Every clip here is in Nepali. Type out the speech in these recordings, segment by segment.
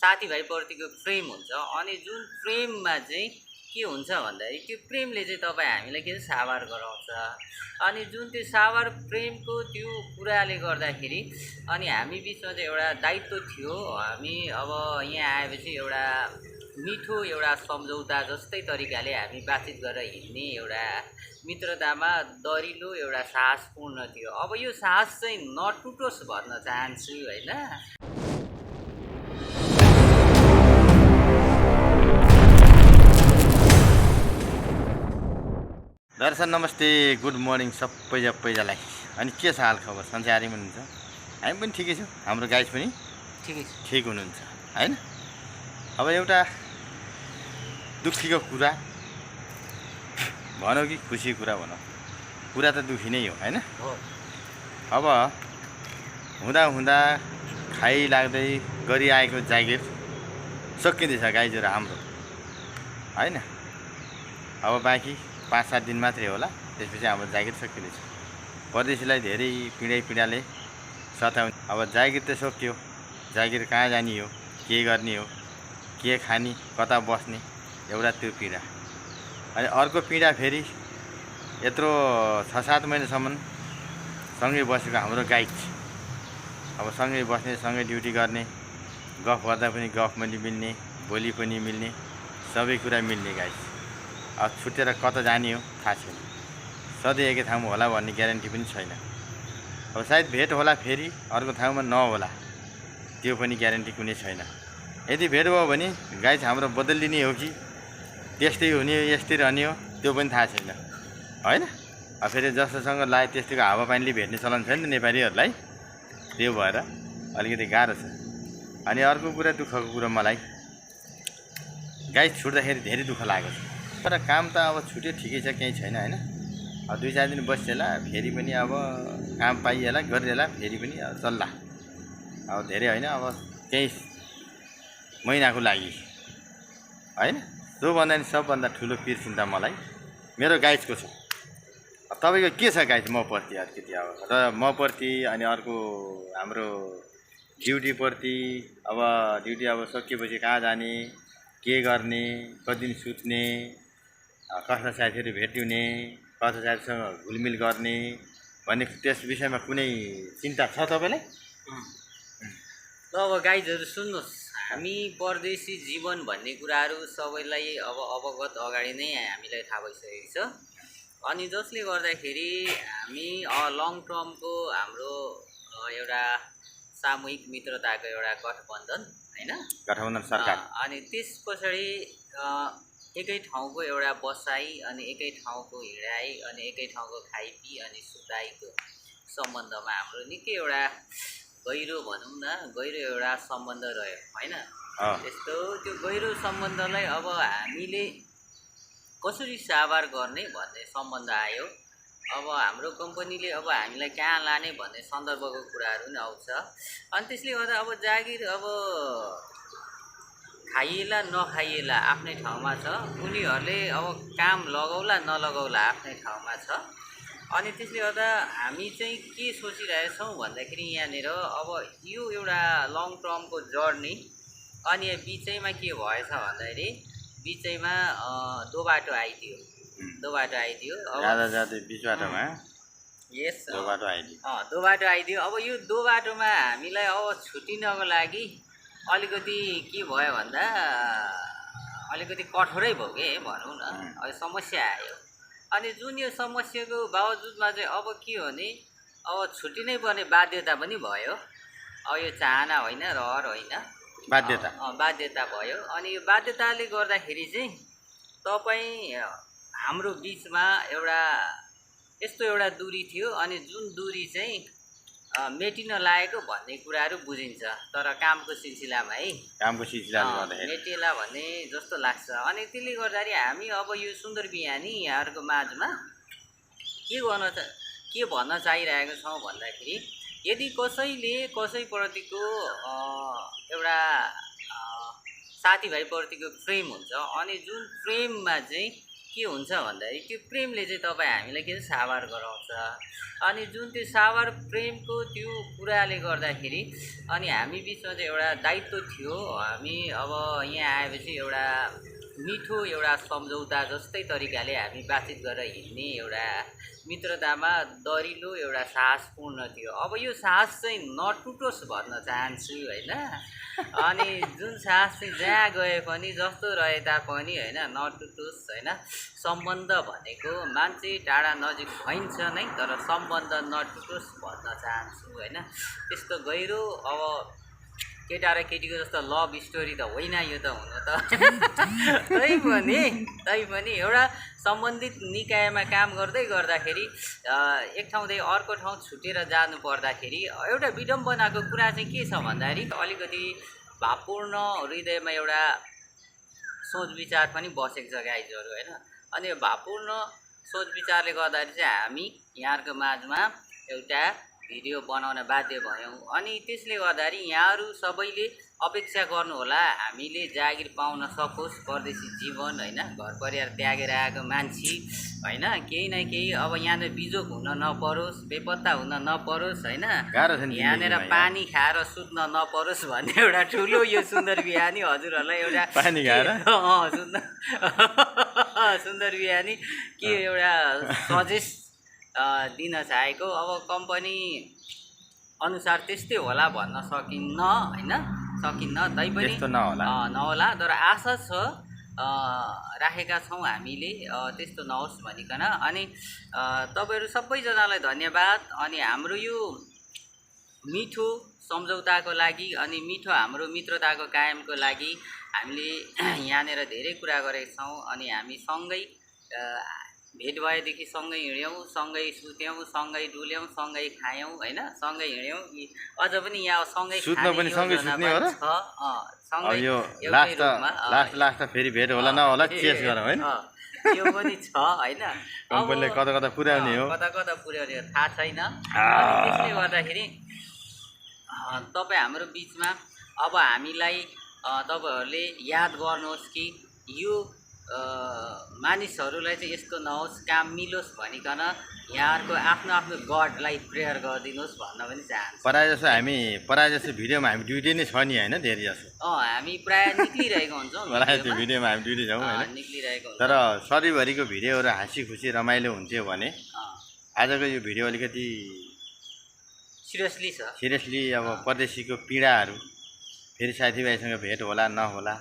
साथीभाइप्रतिको प्रेम हुन्छ। अनि जुन प्रेममा चाहिँ के हुन्छ भन्दाखेरि त्यो प्रेमले चाहिँ तपाईँ हामीलाई के सावार गराउँछ। अनि जुन त्यो सावार प्रेमको त्यो कुराले गर्दाखेरि अनि हामी बिचमा चाहिँ एउटा दायित्व थियो। हामी अब यहाँ आएपछि एउटा मिठो एउटा सम्झौता जस्तै तरिकाले हामी बातचित गरेर हिँड्ने एउटा मित्रतामा दरिलो एउटा साहसपूर्ण थियो। अब यो साहस चाहिँ नटुटोस् भन्न चाहन्छु होइन। दर्शक नमस्ते, गुड मर्निङ सबैजनालाई। अनि के छ हाल खबर? सन्चै हुनुहुन्छ? हामी पनि ठिकै छौँ, हाम्रो गाइज पनि ठिक हुनुहुन्छ होइन। अब एउटा दुःखीको कुरा भनौँ कि खुसीको कुरा भनौँ, कुरा त दुःखी नै हो होइन। अब हुँदा हुँदा खाइलाग्दै गरिआएको जागिर सकिँदैछ गाइजहरू हाम्रो होइन। अब बाँकी 5-7 दिन मात्रै होला, त्यसपछि हाम्रो जागिर सकिँदैछ। परदेशीलाई धेरै पीडाले सताउने। अब जागिर त सकियो, जागिर कहाँ जाने हो, के गर्ने हो, के खाने, कता बस्ने, एउटा त्यो पीडा। अनि अर्को पीडा फेरि यत्रो 6-7 महिनासम्म सँगै बसेको हाम्रो गाइड। अब सँगै बस्ने, सँगै ड्युटी गर्ने, गफ गर्दा पनि गफ पनि मिल्ने, बोली पनि मिल्ने, सबै कुरा मिल्ने गाइड। अब छुटेर कता जाने हो थाहा छैन, सधैँ एकै ठाउँमा होला भन्ने ग्यारेन्टी पनि छैन। अब सायद भेट होला, फेरि अर्को ठाउँमा नहोला, त्यो पनि ग्यारेन्टी कुनै छैन। यदि भेट भयो भने गाइड हाम्रो बदलिने हो कि त्यस्तै हुने हो, यस्तै रहने हो, त्यो पनि थाहा छैन होइन। अब फेरि जस्तोसँग लाए त्यस्तैको हावापानीले भेट्ने चलन छ नि त नेपालीहरूलाई, त्यो भएर अलिकति गाह्रो छ। अनि अर्को कुरा, दुःखको कुरा, मलाई गाइड छुट्दाखेरि धेरै दुःख लागेको छ। तर काम त अब छुट्यो ठिकै छ, केही छैन होइन। अब 2-4 दिन बसिएला, फेरि पनि अब काम पाइएला, गरिएला, फेरि पनि अब चल्ला। अब धेरै होइन, अब केही महिनाको लागि होइन। त्योभन्दा नि सबभन्दा ठुलो पिर चिन्ता मलाई मेरो गाइडको छ। अब तपाईँको के छ गाइड मप्रति अलिकति? अब र मप्रति अनि अर्को हाम्रो ड्युटीप्रति। अब ड्युटी अब सकिएपछि कहाँ जाने, के गर्ने, कति दिन सुत्ने, कसलाई साथीहरू भेट्ने, कसलाई साथीसँग घुलमिल गर्ने भन्ने, त्यस विषयमा कुनै चिन्ता छ तपाईँलाई? अब गाइजहरू सुन्नुहोस्, हामी परदेशी जीवन भन्ने कुराहरू सबैलाई अब अवगत अगाडि नै हामीलाई थाहा भइसकेको छ। अनि जसले गर्दाखेरि हामी लङ टर्मको हाम्रो एउटा सामूहिक मित्रताको एउटा गठबन्धन होइन, गठबन्धन सरकार। अनि त्यस पछाडि एकै ठाउँको एउटा बसाइ, अनि एकै ठाउँको हिँडाइ, अनि एकै ठाउँको खाइपी अनि सुताइको सम्बन्धमा हाम्रो निकै एउटा गहिरो भनौँ न, गहिरो एउटा सम्बन्ध रह्यो होइन। त्यस्तो त्यो गहिरो सम्बन्धलाई अब हामीले कसरी सावार गर्ने भन्ने सम्बन्ध आयो। अब हाम्रो कम्पनीले अब हामीलाई कहाँ लाने भन्ने सन्दर्भको कुराहरू पनि आउँछ। अनि त्यसले गर्दा अब जागिर अब खाइएला नखाइएला आफ्नै ठाउँमा छ, उनीहरूले अब काम लगाउला नलगाउला आफ्नै ठाउँमा छ। अनि त्यसले गर्दा हामी चाहिँ के सोचिरहेछौँ भन्दाखेरि यहाँनिर अब यो एउटा लङ टर्मको जर्नी, अनि बिचैमा के भएछ भन्दाखेरि बिचैमा दो बाटो आइदियो। बिच बाटोमा यस, दो बाटो आइदियो। अब यो दो बाटोमा हामीलाई अब छुटिनको लागि अलिकति के भयो भन्दा अलिकति कठोरै भयो कि भनौँ न, अब समस्या आयो। अनि जुन यो समस्याको बावजुदमा चाहिँ अब के हो भने अब छुट्टिनै पर्ने बाध्यता पनि भयो। अब यो चाहना होइन, रहर होइन, बाध्यता भयो। अनि यो बाध्यताले गर्दाखेरि चाहिँ तपाईँ हाम्रो बिचमा एउटा यस्तो एउटा दूरी थियो, अनि जुन दूरी चाहिँ मेटिन लागेको भन्ने कुराहरू बुझिन्छ, तर कामको सिलसिलामा मेटिएला भन्ने जस्तो लाग्छ। अनि त्यसले गर्दाखेरि हामी अब यो सुन्दर बिहानी यहाँहरूको माझमा के भन्न चाहिरहेको छौँ भन्दाखेरि यदि कसैले कसैप्रतिको एउटा साथीभाइप्रतिको प्रेम हुन्छ, अनि जुन प्रेममा चाहिँ के हुन्छ भन्दाखेरि त्यो प्रेमले चाहिँ तपाईँ हामीलाई के सावार गराउँछ। अनि जुन त्यो सावार प्रेमको त्यो कुराले गर्दाखेरि अनि हामी बिचमा चाहिँ एउटा दायित्व थियो। हामी अब यहाँ आएपछि एउटा मिठो एउटा सम्झौता जस्तै तरिकाले हामी बातचित गरेर हिँड्ने एउटा मित्रतामा दरिलो एउटा साहसपूर्ण थियो। अब यो साहस चाहिँ नटुटोस् भन्न चाहन्छु होइन। अनि जुन साहस चाहिँ जहाँ गए पनि जस्तो रहे तापनि होइन नटुटोस् होइन। सम्बन्ध भनेको मान्छे टाढा नजिक भइन्छ नै तर सम्बन्ध नटुटोस् भन्न चाहन्छु होइन। त्यस्तो गहिरो अब केटा र केटीको जस्तो लभ स्टोरी त होइन यो त हुनु त तैपनि एउटा सम्बन्धित निकायमा काम गर्दै गर्दाखेरि एक ठाउँदेखि अर्को ठाउँ छुटेर जानु पर्दाखेरि एउटा विडम्बनाको कुरा चाहिँ के छ भन्दाखेरि अलिकति भावपूर्ण हृदयमा एउटा सोच विचार पनि बसेको छ गाइजहरू होइन। अनि यो भावपूर्ण सोच विचारले गर्दाखेरि चाहिँ हामी यहाँहरूको माझमा एउटा भिडियो बनाउन बाध्य भयौँ। अनि त्यसले गर्दाखेरि यहाँहरू सबैले अपेक्षा गर्नुहोला हामीले जागिर पाउन सकोस्, परदेशी जीवन होइन, घर परिवार त्यागेर आएको मान्छे होइन, केही न केही अब यहाँनिर बिजोग हुन नपरोस्, बेपत्ता हुन नपरोस् होइन, यहाँनिर पानी खाएर सुत्न नपरोस् भन्ने एउटा ठुलो यो सुन्दर बिहानी हजुरहरूलाई एउटा पानी खाएर सुन्दर बिहानी के एउटा सजेस्ट दिन चाहेको। अब कम्पनी अनुसार त्यस्तै होला भन्न सकिन्न होइन, सकिन्न तैपनि नहोला तर आशा छ राखेका छौँ हामीले त्यस्तो नहोस् भनिकन। अनि तपाईँहरू सबैजनालाई धन्यवाद। अनि हाम्रो यो मिठो सम्झौताको लागि अनि मिठो हाम्रो मित्रताको कायमको लागि हामीले यहाँनिर धेरै कुरा गरेका छौँ। अनि हामी सँगै भेट भएदेखि सँगै हिँड्यौँ, सँगै सुत्यौँ, सँगै डुल्यौँ, सँगै खायौँ होइन, सँगै हिँड्यौँ। अझ पनि यहाँ सँगै सँगै सुत्ने हो र सँगै यो लास्ट फेरि भेट होला नहोला चेस गरौँ होइन। यो पनि छ होइन, कम्पनीले कता कता पुर्याउने हो थाहा छैन। त्यसले गर्दाखेरि तपाईँ हाम्रो बिचमा अब हामीलाई तपाईँहरूले याद गर्नुहोस् कि यो मानिसहरूलाई चाहिँ यस्तो नहोस्, काम मिलोस् भनिकन यहाँहरूको आफ्नो आफ्नो गडलाई प्रेयर गरिदिनुहोस् भन्न पनि चाहन्छु। प्रायः जस्तो भिडियोमा हामी ड्युटी नै छ नि होइन, धेरै जस्तो हामी प्रायः निक्लिरहेको हुन्छौँ, त्यो भिडियोमा हामी ड्युटी छौँ होइन, निक्लिरहेको हुन्छ। तर सधैँभरिको भिडियोहरू हाँसी खुसी रमाइलो हुन्थ्यो भने आजको यो भिडियो अलिकति सिरियसली अब परदेशीको पीडाहरू फेरि साथीभाइसँग भेट होला नहोला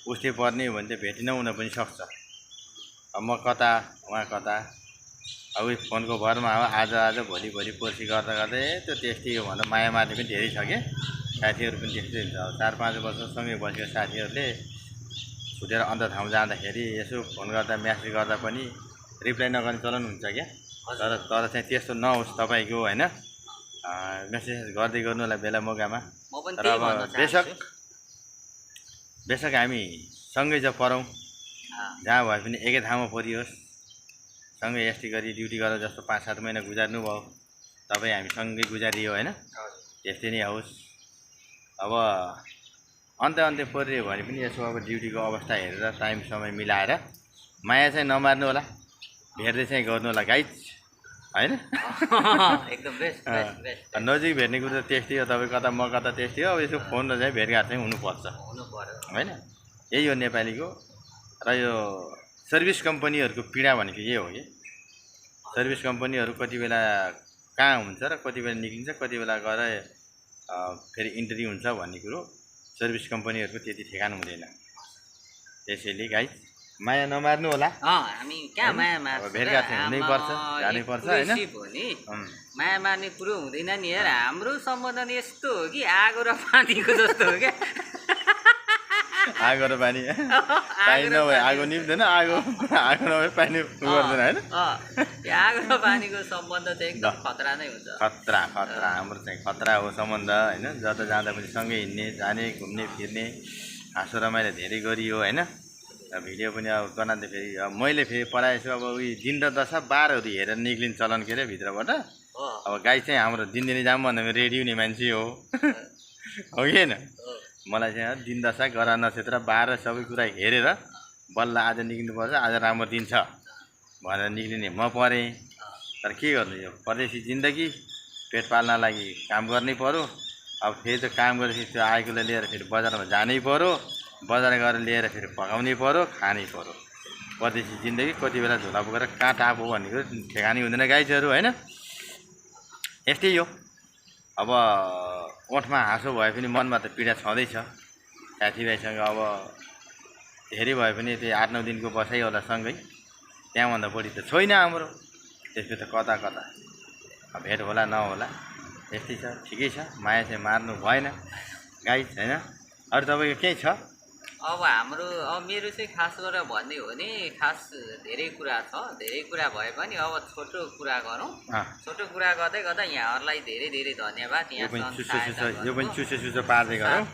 उस्तै पर्ने हो भने चाहिँ भेट नहुन पनि सक्छ। अब म कता उहाँ कता अब फोनको भरमा हो, आज भोलि पर्सि गर्दा गर्दै त्यो त्यस्तै हो भनेर माया मार्ने पनि धेरै छ क्या, साथीहरू पनि त्यस्तै हुन्छ। अब 4-5 वर्षसँगै बसेको साथीहरूले छुटेर अन्त ठाउँ जाँदाखेरि यसो फोन गर्दा म्यासेज गर्दा पनि रिप्लाई नगर्ने चलन हुन्छ क्या। तर चाहिँ त्यस्तो नहोस् तपाईँको होइन, मेसेज गर्दै गर्नु होला बेला मौकामा। तर अब बेसक हामी सँगै पढौँ, जहाँ भए पनि एकै ठाउँमा पढियोस्, सँगै यस्तै गरी ड्युटी गरेर जस्तो 5-7 महिना गुजार्नु भयो, तपाईँ हामी सँगै गुजारियो होइन, त्यस्तै नै होस्। अब अन्त्य परियो भने पनि यसो अब ड्युटीको अवस्था हेरेर टाइम समय मिलाएर माया चाहिँ नमार्नु होला, भेट्दै चाहिँ गर्नु होला गाइज होइन। एकदम बेस्ट। नजिक भेट्ने कुरो त त्यस्तै हो, तपाईँ कता म कता त्यस्तै हो। अब यसो फोन र चाहिँ भेटघाट चाहिँ हुनुपर्छ होइन, यही हो नेपालीको। र यो सर्भिस कम्पनीहरूको पीडा भनेको यही हो कि सर्भिस कम्पनीहरू कति बेला कहाँ हुन्छ र कति बेला निक्लिन्छ, कति बेला गएर फेरि इन्ट्री हुन्छ भन्ने कुरो सर्भिस कम्पनीहरूको त्यति ठेगान हुँदैन। त्यसैले गाइज माया नमार्नु होला, हामी कहाँ माया मार्छ, भेटघाट चाहिँ हुनैपर्छ, जानैपर्छ होइन। माया मार्ने कुरो हुँदैन नि यार, हाम्रो सम्बन्ध यस्तो हो कि आगो र पानीको जस्तो हो क्या। आगो र पानी नभए आगो निप्दैन, आगो नभए पानी गर्दैन होइन। आगो र पानीको सम्बन्ध चाहिँ एकदम खतरा नै हुन्छ। खतरा हाम्रो चाहिँ खतरा हो सम्बन्ध होइन। जता जाँदा पनि सँगै हिँड्ने, जाने, घुम्ने फिर्ने, हाँसो रमाइलो धेरै गरियो होइन। भिडियो पनि अब बनाउँदा फेरि मैले फेरि पढाएछु अब उयो दिन र दशा बारहरू हेरेर निक्लिने चलन के अरे भित्रबाट। अब गाई चाहिँ हाम्रो दिनदिनै जाऊँ भन्दा रेडी हुने मान्छे हो कि होइन। मलाई चाहिँ दिन दशा गरा नक्षत्र 12 सबै कुरा हेरेर बल्ल आज निक्लिनुपर्छ, आज राम्रो दिन छ भनेर निक्लिने म परेँ। तर के गर्नु, यो परदेशी जिन्दगी, पेट पाल्न लागि काम गर्नै पर्यो। अब फेरि त काम गरेपछि त्यो आएकोलाई लिएर फेरि बजारमा जानै पर्यो, बजार गएर लिएर फेरि पकाउनै पर्यो, खानै पर्यो। परदेशी जिन्दगी कति बेला झोला बोकेर कहाँ टापो भनेको ठेगानी हुँदैन गाइजहरू, होइन? यस्तै हो। अब ओठमा हाँसो भए पनि मनमा त पीडा छँदैछ। साथीभाइसँग अब धेरै भए पनि त्यही 8-9 दिनको बसाइ होला सँगै, त्यहाँभन्दा बढी त छैन हाम्रो। त्यसपछि त कता कता भेट होला नहोला, यस्तै छ। ठिकै छ, माया चाहिँ मार्नु भएन गाइज, होइन? अरू तपाईँको केही छ? अब हाम्रो मेरो चाहिँ खास गरेर भन्ने हो भने खास धेरै कुरा छ, धेरै कुरा भए पनि अब छोटो कुरा गरौँ। छोटो कुरा गर्दै गर्दा यहाँहरूलाई धेरै धेरै धन्यवाद। यो पनि चुसो पार्दै गरौँ।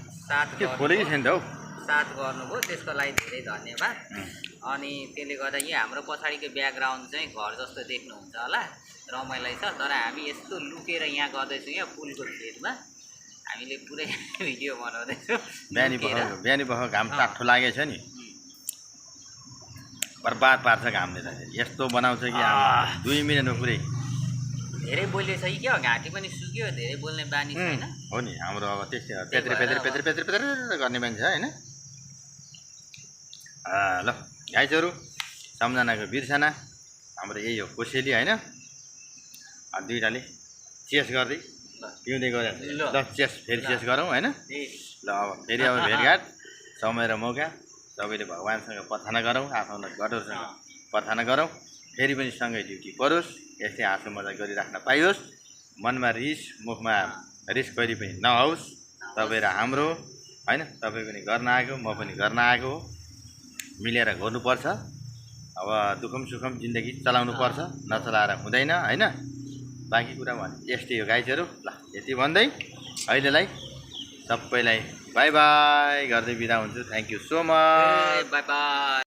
के खोलेकै छैन त हौ। साथ गर्नुभयो, त्यसको लागि धेरै धन्यवाद। अनि त्यसले गर्दा यहाँ हाम्रो पछाडिको ब्याकग्राउन्ड चाहिँ घर जस्तो देख्नुहुन्छ होला, रमाइलो छ। तर हामी यस्तो लुकेर यहाँ गर्दैछौँ, यहाँ पुलको छेदमा हामीले पुरै भिडियो बनाउँदैछौँ। बिहानी बख घाम टाठो लागेछ नि, बर्बाद पार्छ घामले त। यस्तो बनाउँछ कि 2 मिनटमा पुरै। धेरै बोल्ने छ कि क्या, घाँटी पनि सुक्यो, धेरै बोल्ने बानी छैन। हो नि, हाम्रो अब त्यस्तै पेत्र गर्ने मान्छे, होइन? ल गाइजहरू, सम्झनाको बिर्सना हाम्रो यही हो कोसेली, होइन? दुईटाले चेस गर्दै पिउँदै गयो। ल फेरि चेस गरौँ, होइन? ल अब फेरि अब भेटघाट, समय र मौका सबैले भगवान्सँग प्रार्थना गरौँ, आफ्नो गडौरसँग प्रार्थना गरौँ। फेरि पनि सँगै ड्युटी परोस्, यस्तै हाँसो मजा गरिराख्न पाइयोस्। मनमा रिस, मुखमा रिस कहिले पनि नहोस्। तपाईँ र हाम्रो, होइन? तपाईँ पनि गर्न आएको, म पनि गर्न आएको हो। मिलेर गर्नुपर्छ। अब दुःखम सुखम जिन्दगी चलाउनु पर्छ, नचलाएर हुँदैन, होइन? बाँकी कुरा भने यस्तै हो गाइजहरू। ल यति भन्दै अहिलेलाई सबैलाई बाई बाई गर्दै बिदा हुन्छु। Thank you so much. By by.